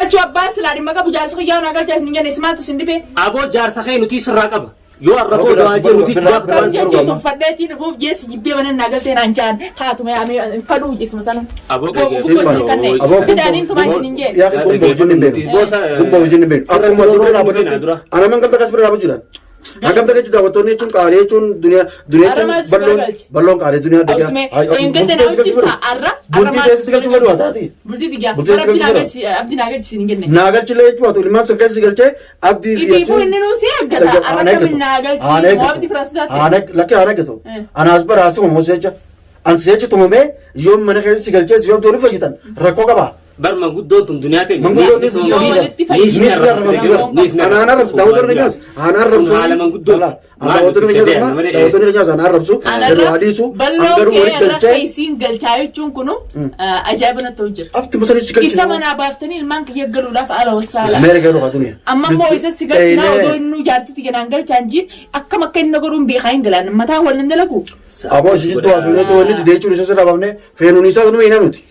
Galchuu abbaan silaa dhimma qabu jaarsa kiyyaa naa galchaa isin hin jenne isimaatu isin dhibee. Aboo jaarsa kee nuti sirraa qaba. Yoo arra booda waa jee nuti itti gaafata Kam waan jechuu sirraa. tuffadheetiin dhufuuf jeessi jibbee mana naa galtee naan jaan kaatuma yaamee hin fadhuu isuma sana. Aboo Gubboo isin kanne Aboo fidaaniin tumaa isin hin jee. Yaa gumba wajjin hin beeknu. Gumba wajjin hin beeknu. Akkuma as bira dhaabbatetti ana man gamta kas bira dhaabbachuu jiran. Hangam takka jechuun daawwattoonni jechuun qaalii jechuun duniyaa duniyaa Arra jechuun maaltu si balloon garagalche? balloon qaalii duniyaa adda Osme eengedde na hojjeta arra Bultii keessa si galchuu fedhu haa taati. Bultii diggaa. Bultii Bara keessa abdii naa galchuu galchi abdii naa galchi hin jenne. Naa galchilee jechuun haa ta'u ilmaan san keessa si galchee abdii fi Ifiifuu inni nuu si eeggata. Arra kamin naa galchi moo abdii firaa sodaate. Lakkee haan eeggatu. Eh. Anaas bara asuma moo seecha. An seecha tumamee yoo mana keessa si galchee si yoo fayyitan rakkoo qabaa. Bar manguddoon tun duniyaa teenya. Manguddoon ni Yoo walitti Ni fayyadu. arrabamti bara. Anaan arrabsu daawwattoonni keenyas anaan arrabsu. Haala manguddoo. Daawwattoonni keenyas daawwattoonni keenyas anaan arrabsu. Yeroo hadiisu Balloon garuu kee walitti irra galchee keessiin galchaa jechuun kunu ajaa'iba natti ta'u jira. abti musa si galchee. Isa manaa baaftanii ilmaan kiyya galuudhaaf ala wasaala. Meera garuu haa duniyaa. Amma immoo isa si galchinaa odoo inni jaartitti ganaan galchaan jiin akkam akka inni godhuun beekaa hin galaan mataa wal hin dalagu. Aboo isitti waa suunee too inni didee jechuun isa sirraa baafnee feenuun isaa nu hiina nuti.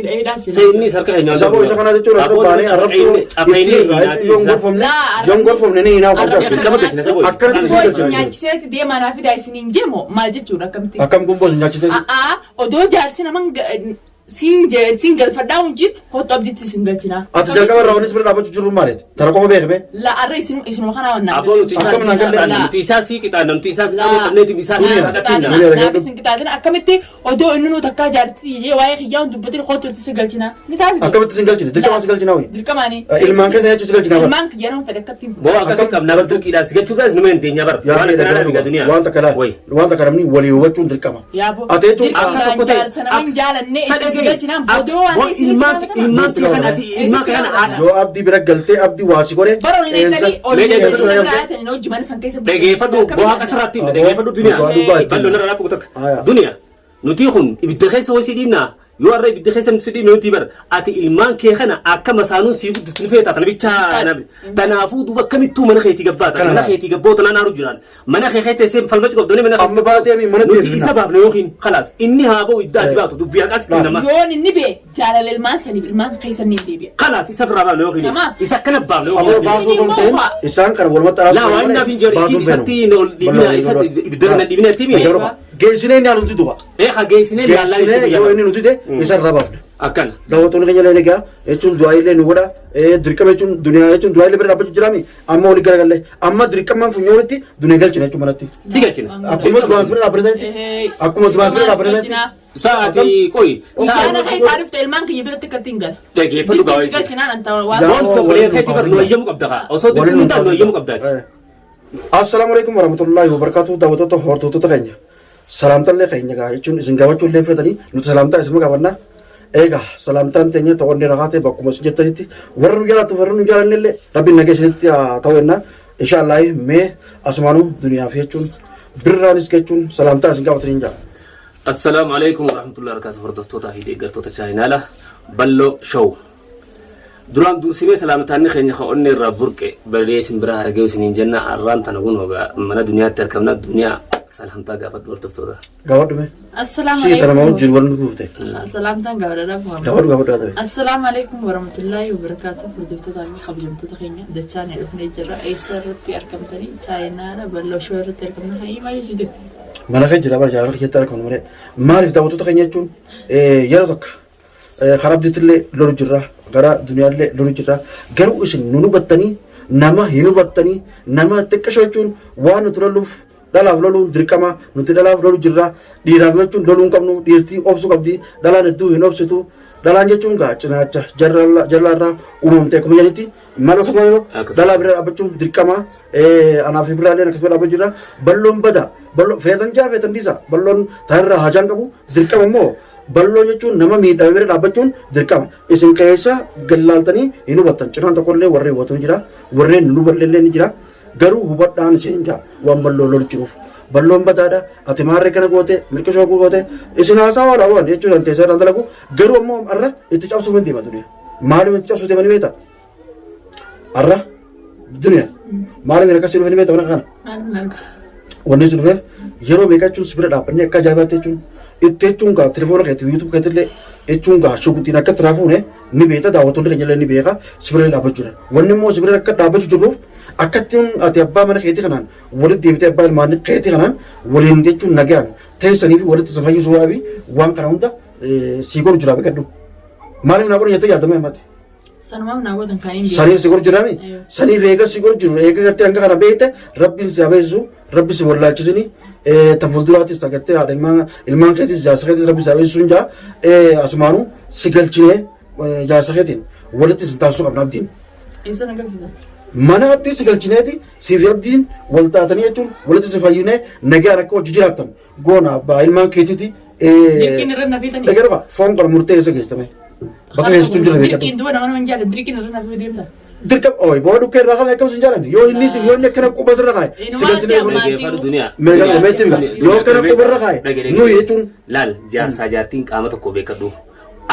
Inni sarka keenya. Isa boo isa kana jechuun asirra baanee arrabsuu itti irraa jechuun yoon gorfamne yoon gorfamne ni hiinaa qabsa. Dirqama galchina isa boo. Akkanatti si Gumboo isin galchina. nyaachiseeti deemaa naa fidaa isin hin jeemo maal jechuudha akkamitti? Akkam gumboo isin nyaachise. A'aa odoo jaarsi naman siin siin galfadhaa hunjiin kottu abditti isin galchinaa. Ati jalqaba irraa wanni si bira dhaabbachuu jirru maaliiti? Tana qofa beeki bee. La arra isin isinuma kanaa wannaan. Aboo nuti isaa Akkam sii naan galle? qixaanna nuti isaa sii qixaanna nuti isaa qixaanna qabneeti isaa sii qixaanna. Naaf isin qixaatina akkamitti odoo inni nuu takkaa jaartii jee waa'ee kiyyaa hin dubbatin kottu itti si galchinaa. Ni taasisu. Akkamitti isin galchine? Dirqama si galchinaa hoyi. Dirqamaani. Ilmaan keessa jechuun si galchinaa bara. Ilmaan kiyyaa nama fedhe akkattiin Boo akkasii qabna bar dirqiidhaan si galchuudhaas numa hin teenya bar. Yaa Waan kee akkanaa dhaggeeffadhu dhabiga duniyaa. waan takka laal Wayi. waan takka namni walii hubachuun dirqama. Yaaboo. Ati jechuun Akka tokko ta'e. Jaarsa nama hin jaalanne itti si galchinaan odoo waan Boo isin ilmaan ilmaan kee kana ati ilmaan kee kana haadha. Yoo abdii bira galtee abdii waa si godhe Bara ol eeganii ol Mee eeganii dhaggeeffadhu. hojii mana san keessa Dhageeffadhu boo haqa sirraatti himna dhageeffadhu duniyaa. Dhugaa dhugaa itti Bal'oo narra dhaabbu takka. Aya. Duniyaa nuti kun ibidda keessa ho'i si dhiibnaa yoo har'a ibidda keessa si dhiibne nuti bar ati ilmaan kee kana akka masaanuun sii guddistu ni feeta tana bichaa nabi. Tanaafuu duuba akkamittuu mana keetii gabbaata Kana mana laal. keetii gabboota naan aaru jiraan mana kee keessa teessee falmachuu qabdu mana Amma baatee mi mana nuti deebifna. isa baafne yookiin khalaas inni haa ba'u iddaa ati baatu dubbii haqas Laal. nama. Yoon inni bee jaalala ilmaan saniif ilmaan keessan ni deebi'a. Khalaas isa firraa baafne yookiin Tamam. isa akkana baafne Aboo yookiin. baasuu osoo hin ta'in isaan kana walumatti araarsu. Laa waan naaf hin jiru isin isatti ol dhiibina isatti ibidda na dhiibina itti mine. Geessinee inni nuti du'a. Ee ka geessinee laallaa itti Geessinee yoo guyyaa. inni nuti ta'e isa irraa baafna. Akkana. Daawwattoonni keenya illee egaa jechuun du'aa illee nu godha. Dirqama jechuun duniyaa jechuun du'aa illee bira dhaabbachuu jiraami. Amma olii garagalee amma dirqamaan funyoo walitti duniyaa galchina jechuun manatti. Si galchina. Akkuma duraan bira dhaabbatanitti. Akkuma duraan bira dhaabbatanitti. Sa'aatii qoyi. Yaana keessaa dhufte ilmaan kiyya biratti akkatti hin gala. Dhageeffadhu Jirti si gaawaa galchinaan anta waan. Yaa- Waan tokko keetii bar nu eeyyamuu qabda kaa. Osoo dirqamni hin taane nu eeyyamuu qabdaati. Assalaamu alaikum warahmatullahi wabarakatuh daawwattoota hordoftoota keenya. Salaamtallee keenya gaa jechuun isin gaafachuu illee feetanii nuti salaamtaa isin gaafannaa. Egaa salaamtaan teenya ta'oonni rakaa ta'e bakkuma isin jettanitti warra nu jaalatu warra nu jaalanne illee rabbiin nagaa isinitti haa ta'u jennaa. Inshaallah mee asumaanuu duniyaaf jechuun birraanis jechuun salaamtaa isin gaafatanii hin jaa. Assalaamu alaikum warahmatullahi wabarakatuh hordoftootaa fi deeggartoota chaayinaala Balloo Show. Duraan dursinee salaamtaanni keenya ka onnee irraa burqe balee isin biraa haa ga'u isiniin jenna arraan tana kun ogaa mana duniyaatti argamna duniyaa salaamtaa gaafadhu hordoftoota. Gaafadhu mee. Assalaamu Sii tana maa alaikum. wajjin wal nu dhuufte. Salaamtaan gaafadha. Gaafadhu gaafadhu haa ta'e. Assalaamu alaikum warahmatullahi wabarakatuh. Hordoftoota fi kabajamtoota keenya dachaan dhufnee jirra. Eessa irratti argamtanii? Chaayinaadha. Balloo shoo irratti argamna. Hayi maal jechuudha? Mana kee jira bara jaalala keessatti argamu malee. Maaliif daawwattoota keenya jechuun yeroo tokko karaa abdiitti lolu jirra gara duniyaallee lolu jirra garuu isin nu hubattanii nama hin hubattanii nama xiqqasho jechuun waan nuti lolluuf dhalaaf loluun dirqama nuti dhalaaf lolu jirra dhiiraaf jechuun loluu hin qabnu dhiirtii obsuu qabdi dhalaan hedduu hin obsitu dhalaan jechuun gaa cinaacha jallaarraa uumamte akkuma jedhanitti maal akkasuma Akkasuma. dhalaa bira dhaabbachuun dirqama anaaf biraallee akkasuma dhaabbachuu jirra balloon bada balloon feetan jaa feetan dhiisa balloon taanirraa hajaan qabu dirqama immoo balloo jechuun nama miidhame bira dhaabbachuun dirqama isin keessa gallaaltanii hin hubattan cinaan tokkollee warreen hubatu ni jira warreen hin hubannellee ni jira garuu hubadhaan isin jaa waan balloo lolu jiruuf balloon badaadha ati maarree kana goote mirga shoo goote isin haasaa waan waan jechuun an teessee irraan dalagu garuu ammoo har'a itti cabsuuf hin deema duniyaa maaliif itti cabsuuf deemanii beektaa har'a duniyaa maaliif akkasii dhufanii beektaa mana kana Maal maal? Wanni si dhufeef yeroo meeqa jechuun si bira dhaabbannee akka ajaa'ibaatti jechuun Itti jechuun gaa telefoona keetii YouTube keetillee jechuun gaa shuguxiin akka itti fuune ni beekta, daawwattoonni keenya illee ni beeka, si bira dhaabbachuu jira. Wanni immoo si bira akka dhaabbachuu jirruuf akkattiin ati abbaa mana keetii kanaan walitti deebitee abbaa ilmaanii keetii kanaan waliin jechuun nagaan teessanii fi walitti isa fayyisuu fi waan kana hunda sii godhu jira beekadhu. Maaliif naa godhu jettee yaadamee ammatti? Sanumaaf naa gootan kan hin beeku. Saniif si godhu jiraami? Ayyo. Saniif eega si godhu jiru eega gartee hanga kana beekte, rabbiin si habeessu, rabbi si wallaalchisini, tan fuulduraattis tagartee haadha ilmaan keetis jaarsa keetis rabbi si habeessu hin jaa, asumaanuu si galchinee jaarsa keetiin walitti isin taasisuu qabna abdiin. Eessa na galchita? Mana abdii si galchineeti siif abdiin wal taatanii jechuun walitti si fayyinee nagaan akka hojii jiraattan goona abbaa ilmaan keetiiti. Dirqiin irra na fiitanii. Egaa dhufa foon kana murtee eessa geessitame? Bakka geessitu hin jira beekatu. Dirqiin duba nama nama hin jaalladhu. Dirqiin irra na fiituu deemta. Dirqama ooyi boo dhukkee irraa kaa'e akkam sin jaalanne yoo inni akkana quba sirra kaa'e si Inumaa galchinee amma- Dhaggeeffadhu duniyaa. Meeqa meetti bika yoo akkana quba irra kaa'e nuyi jechuun Laal, jaarsaa jaartiin qaama tokko beekadhu.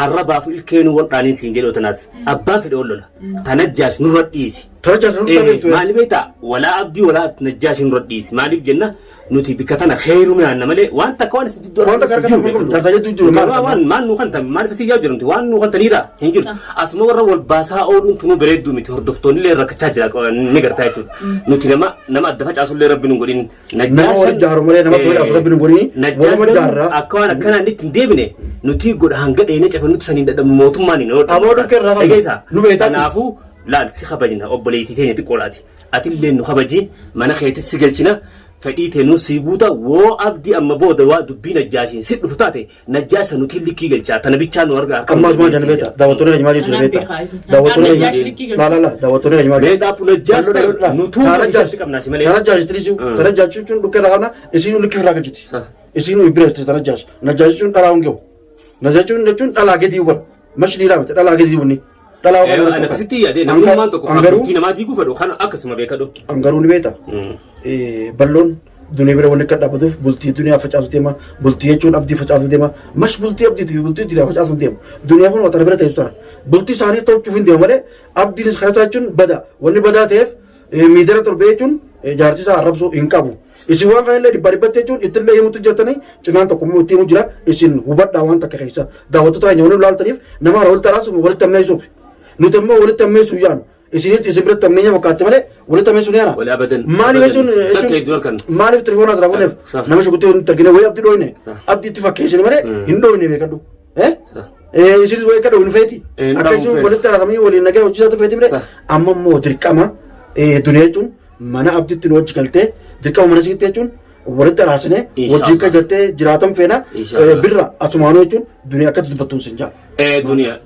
Arrabaaf ilkeenu wal dhaaniin siin jedhu tanaas abbaan fedhe wal lola. Tanajjaash nurra dhiisi. Tana jaarsa nurra beektu. Maali beektaa, walaa abdii walaa najjaash nurra dhiisi. Maaliif jenna, nuti bikka tana heerume aanna malee waan takka waan isin jidduu Waan takka harka tokko jaarsaa jechuun jiru maal? Waan maal nu kan maaliif asii yaa jirumti waan nu kan taniidha hin jiru. Asuma warra wal baasaa ooluun tunuu bareedduu miti, hordoftoonni illee rakkachaa jira ni gartaa jechuudha. Nuti nama adda facaasullee rabbi nu godhin. Nama wal jaaru malee nama tolaasu rabbi nu godhini. Waluma jaarraa. Akka waan akkanaan itti hin deebine nuti godha hanga dheenee cafe nuti saniin dhadhamu mootummaan hin oolu. Aboo dhukkee irraa qabna. Dhageessaa? Nu beektaa? Kanaafuu laal, si kabajna, obboleettii teenya xiqqoodhaati. Atillee nu kabaji, mana keetis si galchina, fedhii tee nu sii guuta. Woo abdii, amma booda waa dubbii najjaashiin si dhufu taate najjaasa nuti likkii galchaa tana bichaa nu arga harka. Ammas maal jenna beektaa? Daawwattoonni keenya maal jechuudha Anaan beektaa? beekaa isin. Daawwattoonni Anaan keenya likkii galcha. laa laa laa, daawwattoonni keenya maal Mee dhaabbu najjaas nutuu ijatti qabnaa si malee. Tana jaash tirisuu tana jaash jechuun dhukkee irraa qabna, isiinuu likkii irraa galchiti. Isiinuu bira jirti tana jaash. Najjaash jechuun dhalaa hungeewu. Najjaash jechuun dhalaa gadii bara. Mashi dhiiraa miti, dhalaa gadii wanni. Dhalaa Ani akkasitti yaade namnummaan tokko kan bultii namaa diiguu fedhu kan akkasuma beekadhu. Angaruu ni beekta. Balloon duniyaa bira wanni akka dhaabbatuuf bultii duniyaa facaasu deema. Bultii jechuun abdii facaasu deema. Mash bultii abdiitii fi bultii duniyaa facaasu hin deemu. Duniyaa kun tana bira teessu tana. Bultii isaanii tolchuuf hin deemu malee abdiinis kana isaa jechuun bada. Wanni badaa ta'eef miidara torbee jechuun jaartii isaa arrabsuu hin qabu. Isin waan kana illee dhibbaa dhibbatti jechuun ittillee himutu jirtanii cinaan tokko immoo itti himu jira. Isin hubadhaa waan takka keessa. Daawwattoota keenya waliin ilaaltaniif nama hara walitti araarsuuf walitti ammeessuuf. Nuti immoo walitti ammeessuu yaanu. Isinitti isin biratti ammeenya fakkaatti malee walitti ammeessuu ni yaana. Wali abadan. Maaliif jechuun Takka iddoo harkan. Maaliif telefoona asirraa fuuneef nama shukuttee hin argine wayii abdii dhooyne, abdii itti fakkeessine malee hin dhooyne beekadhu. Isinis wayii akka dhooynu feeti. Hin Akka dhooynu isin feeti. walitti araaramanii waliin nagaa hojjetu feeti malee amma immoo dirqama duniyaa jechuun mana abdiitti nu wajji galtee dirqama mana sitti jechuun walitti araarsine wajjin akka gartee jiraatan feena. Inshallah. Birra asumaanuu jechuun duniyaa akkatti dubbattuun sin jaa.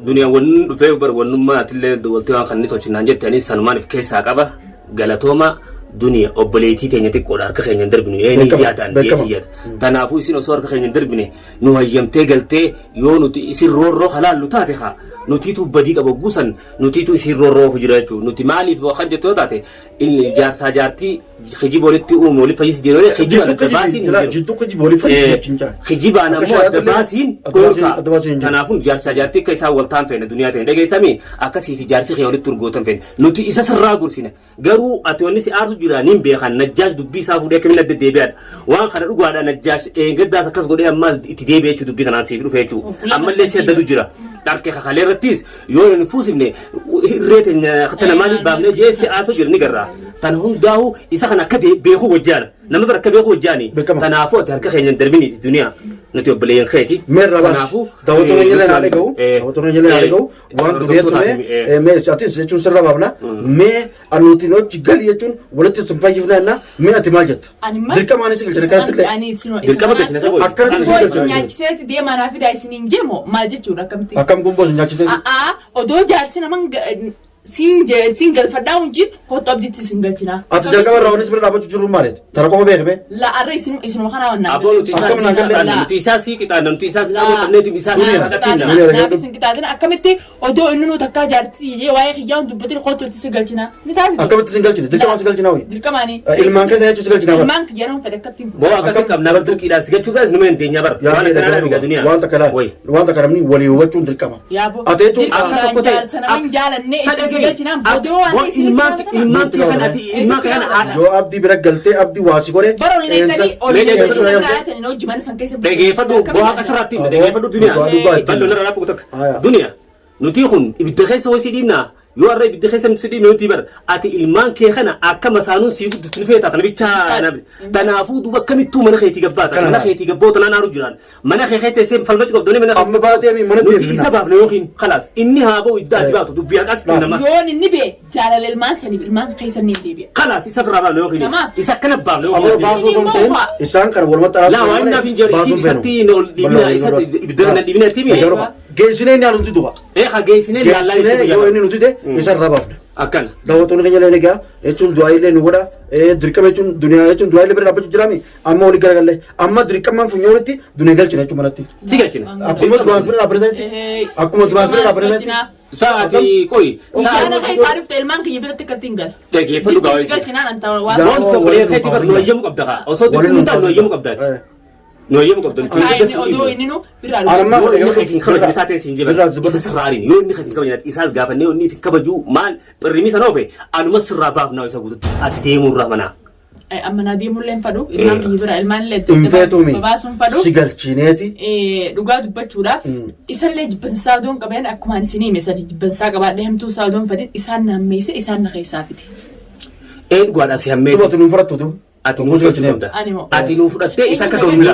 Duniyaa wanni dhufee bar wannummaa atillee dubartii waan kan inni tolchinaan jette anis sanumaan if keessaa qaba. Galatooma duniya, obboleettii teenya xiqqoodha, harka keenya hin darbinu ee ni yaadaan jeetii yaada. Kanaafuu isin osoo harka keenya hin darbine nu hayyamtee galtee yoo nuti isin roorroo halaallu taate haa nutiitu badii qaba guusan, nutiitu isin roorroo ofu jira jechuudha. Nuti maaliif kan jettu yoo taate inni jaarsaa jaartii kijiba walitti uume walitti fayyisi jedhee kijibaan adda baasiin hin jiru. Jidduu kijiba waliif fayyisi jechuun jira. Kijibaan Akka ammoo adda shari'aatti illee baasiin adda baasiin- dhorkaa. adda baasiin hin jiru. Kanaafuu jaarsaa jaartii akka isaan wal ta'an feena duniyaa ta'e dhageessami akkasii fi jaarsi kee walitti urgootan feena. Nuti isa sirraa gorsina. Garuu ati wanni si aarsu jira niin beekan, Najjaash dubbii isaa fuudhee akkamiin adda deebi'aadha. Waan kana dhugaadha, Najjaash dheengaddaas akkas godhee ammaas itti deebi'ee jechuudha, dubbii kanaan siif dhufe jechuudha. Lama Ammallee si sadii. addatu jira. Dharkee kakalee irrattis yoo hin fuusifne irree teenya tana maaliif baafnee jee si aasoo jira ni garraa. Tan hundaahu isa kana akka beekuu wajjaana. Nama bira akka beekuu wajjaani. Beekama. Kanaafuu ati harka keenya hin darbiniiti duniyaa. Nuti obboleeyyan keeti. Meerra baas. Kanaafuu Daawwattoonni keenya illee naa nuti- dhaga'u. Daawwattoonni keenya illee naa dhaga'u. Waan duniyaa hordoftootaa ture. fi, Mee atis jechuun sirra baafna. Mee anuutiin hojii gali jechuun walitti sun fayyifna jenna. Mee ati maal jetta? Ani maal? Dirqama anis galchina kanatti illee. Ani isinoo Dirqama galchina isa booda. Akkanatti Gumboo isin isin galchina. nyaachiseeti deemaa naa fidaa isiniin jeemo maal jechuudha akkamitti? Akkam gumboo isin nyaachise? A'aa, odoo jaarsi naman siin galfadhaa hunjiin kottu abdiitti isin galchinaa. Ati jalqaba irraa wanni si bira dhaabbachuu jirru maali? Tana qofa beekme. La arra isin isinuma kanaa wannaa. Aboo nuti isaa Akkam sii naan galle? qixaanna, nuti isaa sii qixaanna, nuti isaa La. qixaanna qabneetu isaa sii Duniyaa. qixaanna. Duniyaa. Naaf isin qixaatina akkamitti odoo inni nu takkaa jaartii jee waa'ee kiyyaa hin dubbatin kottu itti si galchinaa. Ni taasisu. Akkamitti isin galchine? Dirqama si galchina hoyi. Dirqamaani. Ilmaan keessa jechuun si galchina bara. Ilmaan kiyya nama fedhe akkatti hin Boo akkasii qabna bar, dirqiidhaan si galchuudhaas numa hin teenya bar. Yaa Waan ta'e akkanaa dhaga'u dhuga duniyaa. waan takka laal. Wayi. Waan takka namni walii hubachuun dirqama. Yaaboo. Ati jechuun Akka tokko ta'e. Jaarsa nama hin jaalanne Sadaqee Si galchinaan booda waan ta'e isinitti Ilmaan gaafatama. ilmaan kee kan ati ilmaan kee kana haadha. Yoo abdii bira galtee abdii waa si godhe. Bara olin eeganii olin Mee eeganii dhaggeeffadhu. raayatanii hojii mana san keessa Dhageeffadhu bu'aa qasarraatti himna dhageeffadhu Dhugaa, duniyaa. dhugaa itti Bal'oo narra dhaabbu takka. Aya. Duniyaa nuti kun ibidda keessa hoosii dhiibnaa yoo har'a ibidda keessa nuti dhiibne nuti bara ati ilmaan kee kana akka masaanuun sii guddistu ni feeta tana bichaa nabi. Tanaafuu duuba akkamittuu mana keetii gabbaata Kana mana laala. keetii gabboota naan aaru jiraan mana kee keessa teessee falmachuu qabdu mana Amma baatee mi mana nuti deemna. isa baafne yookiin khalaas inni haa ba'u idda ati baatu dubbii haqas Laala. nama. Yoon inni bee jaalala ilmaan saniif ilmaan keessa ni deebi'a. Khalaas isa firraa baafne yookiin Tamaam. isa akkana baafne Ammoo yookiin. baasuu osoo hin ta'in isaan kana walumatti araarsu. Laa waan naaf hin jedhu isiin isatti ol dhiibina isatti ibidda na dhiibina itti himi. Geessinee inni haala nuti duba. Ee ha geessinee laallaa Geessinee itti yoo inni guyyaa. nuti ta'e isa irraa baafna. Akkana. Daawwattoonni keenya illee egaa jechuun du'aa illee nu godha. Dirqama jechuun duniyaa jechuun du'aa illee bira dhaabbachuu jiraami. Amma walii garagalee amma dirqamaan funyoo walitti duniyaa galchina jechuun manatti. Si galchina. Akkuma duraan sirra dhaabbatetti. Akkuma duraan sirra dhaabbatetti. Sa'aatii qoyi. Yaana keessaa dhufte ilmaan kiyya biratti akkatti hin gala. Dhageeffadhu Si gaawaa. galchinaan an ta'u waan. Waan tokko dheerteetti bar nu eeyyamuu qabda kaa. Osoo Waliin dubbiin ta'a nu eeyyamuu eh. qabdaati. Nu eeyyamuu qabda. Nuti Kaa ibidda inni odoo inni nu biraa Anamma- dhufe. Yoo inni keef hin kabajne taateen siin Birraa jebala. dubbatu. Isa sirraa ariin. Yoo inni keef hin kabajne isaas gaafannee yoo inni hin kabaju maal xirrimii sana ofe anuma sirraa baafnaa isa guututti ati deemuu irraa manaa. Amma naa deemullee hin fadhu ilmaan kiyya bira ilmaan illee Hin feetuumi. babaasuun fadhu. Si galchineeti. Dhugaa dubbachuudhaaf isallee jibbansaa odoon qabeen akkuma ani isinii hime sani jibbansaa qabaadhee hamtuu isaa odoon fadhin isaan na hammeesse isaan na keessaa fite. Ee dhugaadhaa si hammeesse. Dubbatu nuun fudhattu tu. Ati nuu fudhachuu qabda. Ani moo. Ati nuu fudhattee isa akka ga'u mila.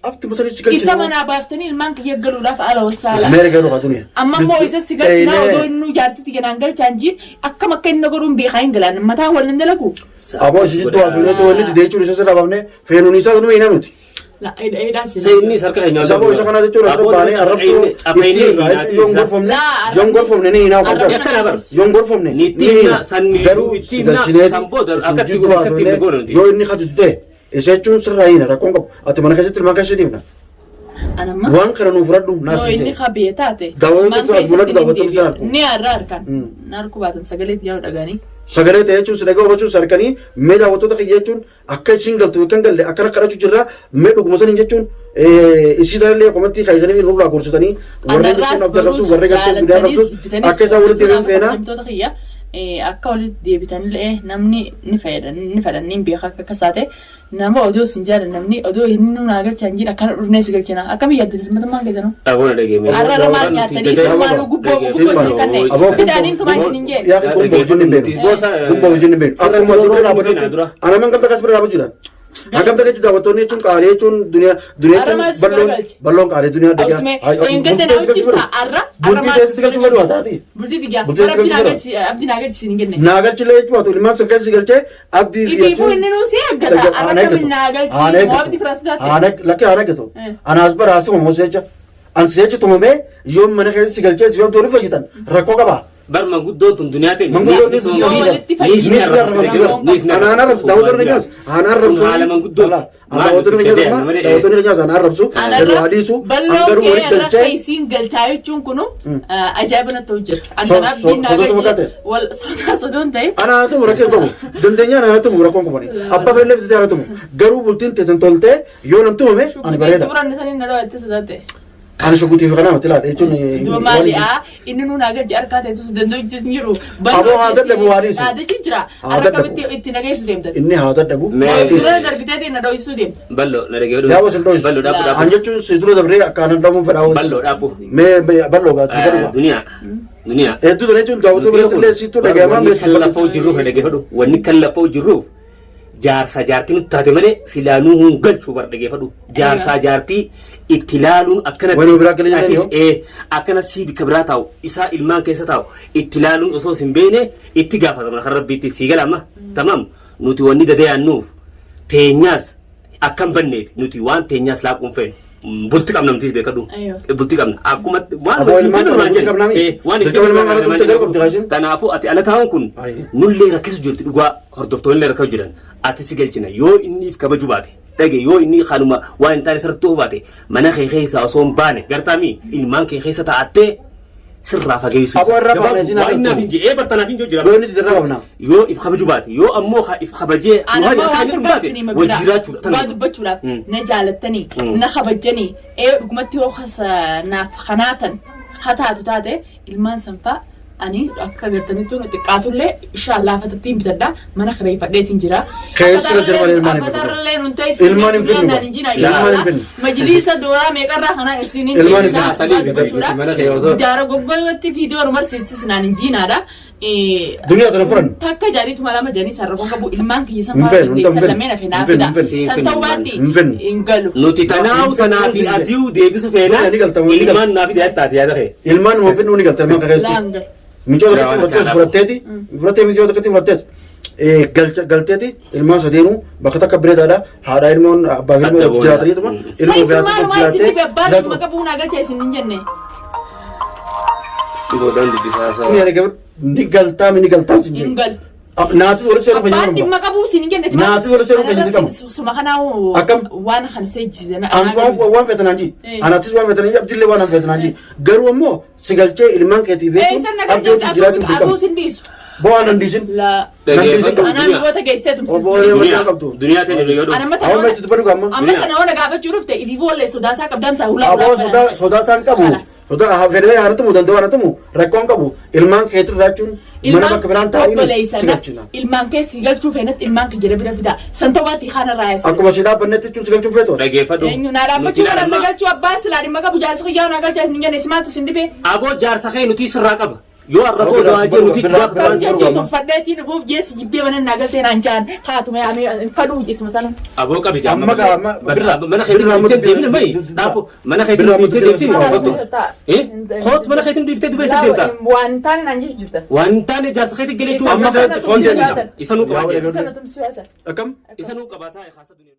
Abdi musa si galchine. Isa manaa baaftanii ilmaan kiyya galuudhaaf ala wasaala. Meere galuu haa duniyaa. Amma immoo isa si galchinaa odoo inni jaartitti ganaan galchaan jiin akkam akka inni godhuun beekaa hin galaan mataa wal hin dalagu. Aboo si jidduu haasofnee too inni didee jechuun isa sirraa baafnee feenuun isaa nu hiina nuti. Inni sarka keenya Isa boo isa kana jechuun asirra baanee arrabsuu itti irraa jechuun yoon gorfamne yoon gorfamne ni hiinaa Arrabni- qabda. Arrabni- Yoon gorfamne Ni ni itti hiina. himna, san ni Garuu itti si himna, galchineeti san booda isin akkatti jidduu akkatti haasofnee goona nuti. yoo inni hatitu ta'e isa jechuun sirraa hiina rakkoon qabu. Ati mana keessatti ilmaan keessa deemna. Anamma. Waan kana nuuf fudhadhu naas Yoo hin inni ta'e. qabee taate. Daawwattoota ilmaan as mul'atu, keessatti ni daawwattoota deebi'a. argu. Ni har'a harkaan. Na harku baatan sagalee yoo dhaganii. Sagalee ta'e jechuun si dhagaa hubachuun si harkanii mee daawwattoota kiyya jechuun akka isin galtu kan galle akkana kadhachuu jirra mee dhuguma saniin jechuun isii tanallee komatti kaayisanii nurraa gorsitanii warreen jechuun abdii arrabsu warreen galtee guddaa arrabsu akka isaan walitti deebiin feenaa. Kabajamtoota kiyya akka walitti deebitanillee namni ni fayyada ni fedhan ni beeka akka akkas taate nama odoo isin jaalan namni odoo inni nu naa galchaa hin jiru akkana dhufnee si galchina akkami yaaddan matummaan keessanuu. Dhagoon dhageeme. Har'a irra maal nyaatanii isin maaluu gubboo gubboo isin kanne fidaaniin tumaa isin hin jee. Yaa gubboo wajjin hin beenu. Gubboo wajjin hin beenu. Akkuma asii bira dhaabbatutti ana man gamta kas bira dhaabbatu jira. Hangam takka jechuun daawwattoonni jechuun qaalii jechuun duniyaa duniyaa Har'a jechuun maaltu si balloon galche? balloon qaalii duniyaa Ausme, eeggatte na wajjin ta'a har'a. Bultii teessi si galchuu fedhu haa taati. Bultii diggaa. Bultii Bara teessi galchuu fedhu. abdii naa galchisiin hin kenne. Naa galchilee jechuun haa ta'u ilmaan san keessa si galchee abdii fi Ifiifuu inni nuu si eeggata. Har'a kamin naa galchi. Moo abdii firaas taate. Lakkee haan eeggatu. Eh. Anaas bara asuma moo seecha. An seecha tumamee yoo mana keessa si galchee si yoo fayyitan rakkoo qabaa. Bar manguddoon tun duniyaa ta'e. Manguddoon tun Yoo walitti Ni fayyadu. si arrabamti bara. Anaan arrabsu daawwattoonni keenyas anaan arrabsu. Kun haala manguddoo. Daawwattoonni keenyas amma daawwattoonni keenyas anaan arrabsu. Jedhu haadhiisu. An garuu Bal'oo walitti kee irra galchee. feesiin galchaa jechuun kunu ajaa'iba natti ta'u jira. So- Antanaaf diinaa sodaa fakkaate? wal sodaa sodoon ta'e. Anaan tumu rakkoo qabu. Dandeenyaan anaan tumu rakkoon qabani. Abbaa fedhallee fitee anaan tumu. Garuu bultiin teessan toltee yoo nan tumame ani bareeda. Turan isaanii na dhawaatte sodaate. Ani shukutii fi kanaa mati laala jechuun. Duba maali aa inni nuun agarji harkaa ta'e tusu danda'u hin jiru. Aboo haa dadhabu haa dhiisu. Dhaadachuu jira. Haa Harka dadhabu. kamitti itti nageessu deemta. Inni haa dadhabu. Mee- Dura darbitee ta'e na dho'isuu deemta. Ballo na dhagee Yaa bosin dho'isu. Ballo dhaabbu An dhaabbu. jechuun si dura dabree akka anan dhabuun fedhaa. Ballo dhaabbu. Mee bal'oo gaatti gadhuba. Duniyaa. Duniyaa. Hedduu tana jechuun daawwattoota biratti illee siittuu dhagayamaa Wanni kan lafoo jirruuf na dhaggeeffadhu. Wanni kan lafoo jirruuf jaarsa jaartii nutti taate malee silaa nuu hin galchu bar dhaggeeffadhu. Jaarsaa jaartii itti ilaaluun akkanatti. Wani biraa galee Atis jedhanii ee akkana sii bikka biraa taa'u isaa ilmaan keessa taa'u itti ilaaluun osoo sin beekne itti gaafatamna kan rabbiitti sii gala amma tamaam nuti wanni dadayaannuuf teenyaas akkam banneef nuti waan teenyaas laaquun feenu. Bulti qabna nutis beekadhu. Ayyo. Bulti qabna akkuma waan Aboo ilmaan jennu qabna, waan bulti jennu. qabnaa mi? Eh, waan Dirqama ilmaan kana turte garuu qabdi kaasiin. Kanaafuu ati ala taa'uun kun Ayyo. nullee rakkisu jirti dhugaa hordoftoonni illee rakkisu jiran ati si galchina yoo inni if kabaju baate dhage yoo inni kanuma waan hin taane sirratti ta'uu baate mana kee keessaa osoo hin baane gartaami ilmaan kee keessa taa'attee sirraa fageessu. Aboo irraa baane isin Waan naaf agartu. hin jee bartanaaf hin jiru jira. Yoo inni irraa qabna. Yoo if kabaju baate yoo ammoo if kabajee Ana yoo immoo akka waan jedhu takka baate isin hima wajji biraa. jiraachuudha. Dhugaa dubbachuudhaaf na jaalattanii na kabajjanii ee dhugumatti yoo naaf kanaatan hataatu taate ilmaan sanfaa Ani akka agartanitti xiqqaatullee inshallah afatattiin bitadha, mana kireeffadheetiin jira. Keessa jira malee ilmaan hin fedhu. Afatarrallee nun ta'e. Ilmaan hin fedhu. Ilmaan hin fedhu. Majliisa dooraa meeqarraa kanaa isiniin Ilmaan hin fedhu. Salii bitadhu mana kee osoo. Daara goggoywatti viidiyoo nu marsiistis naan hin jiinaadha. Duniyaa tana furan. Takka jaaniituma lama jaanii sarara qabu ilmaan kiyya san Hin fa'aa fedhu, hin dandeessan fedhu. lameen hafe naa Hin fedhu, fida. hin fedhu. San ta'uu baatti Hin fedhu. hin galu. Nuti tanaawu tanaa fi atiyu deebisu feenaa. Ni galta, ni galta. Ilmaan naa fide taate yaada kee. Ilmaan waan fedhu ni galta ilmaan keessatti. Laan galu. Michoo tokkotti fudhattees fudhatteeti. Fudhattee michoo tokkotti fudhattees. Galteeti ilmaan sadeenuu bakka takka bireetaadha. Haadha ilmoon abbaa fi ilmoo Adda wajji jiraataniituma. Sa Ilmoo isin maal waa isin dhibe abbaan jiraatu. dhimma qabuu naa galcha isin hin jenne. Boodaan dubbisaa Ni isaa. ani ni galtaa mi ni galtaa sin Hin jedhu. galu. Naatis walitti seeruu Abbaan fayyadamu. dhimma qabuu isin hin jenne. Naatis walitti seeruu fayyadamu. Suma kanaa Akkam? waan kana seejjise. An waan feetan ji. Anaatis waan feetan ji, abdillee waan feetan ji. Garuu ammoo si galchee ilmaan keetii feetu Eessan na abdii wajjin galcha jiraachuun atuu dirqama. sin dhiisu. Bo'aan nan dhiisin. La. Nan dhiisin. Anaan goota geessee tumsisu. Obbo Olee qabdu. Duniyaa ta'e jedhu yoo Ana mata Awwa meetti dubbadhu gaamma. Amma kana ona gaafachuu dhufte ifii boollee sodaasaa qabdamsaa hulaa Aboo sodaa sodaa isaan qabu. Sodaa fedhee haaratumu danda'u haaratumu rakkoon qabu ilmaan keetii jiraachuun mana bakka biraan taa'uun si galchina. Ilmaan kee si galchuu feenatti ilmaan kee jala bira fidaa. San tobaatti kana raayasa. Akkuma si dhaabbannetti jechuun si galchuun feetu. Dhageeffadhu. Eenyu naa dhaabbachuu kana na galchuu abbaan silaa dhimma qabu jaarsi kiyyaa naa galchaa hin jenne simaatu sin dhibee. Aboo jaarsa kee nuti sirraa qaba. Yoo arra booda waa jee nuti itti gaafatamaan Kan sirraa jechuu qaba. tuffadheetiin dhufuuf jeessi jibbee mana naa galtee naan jaan kaatuma yaamee hin fadhuu isuma sana. Aboo qabi Amma gaa amma Mana keetiin birraa dhiiftee amma deemne mayi. birraa- Dhaabbo mana keetiin birraa dhiiftee deemtee birraa kottu. Eh kottu mana keetiin dhiiftee dubee si deemta. Waan hin taane naan jechu jirtan. Waan hin taane jaarsa keetiin galeechuu Amma waan koonjee isa nuu qabaa Isa na tumsisu Akkam? Isa nuu qabaa taa'e haasa duniyaa.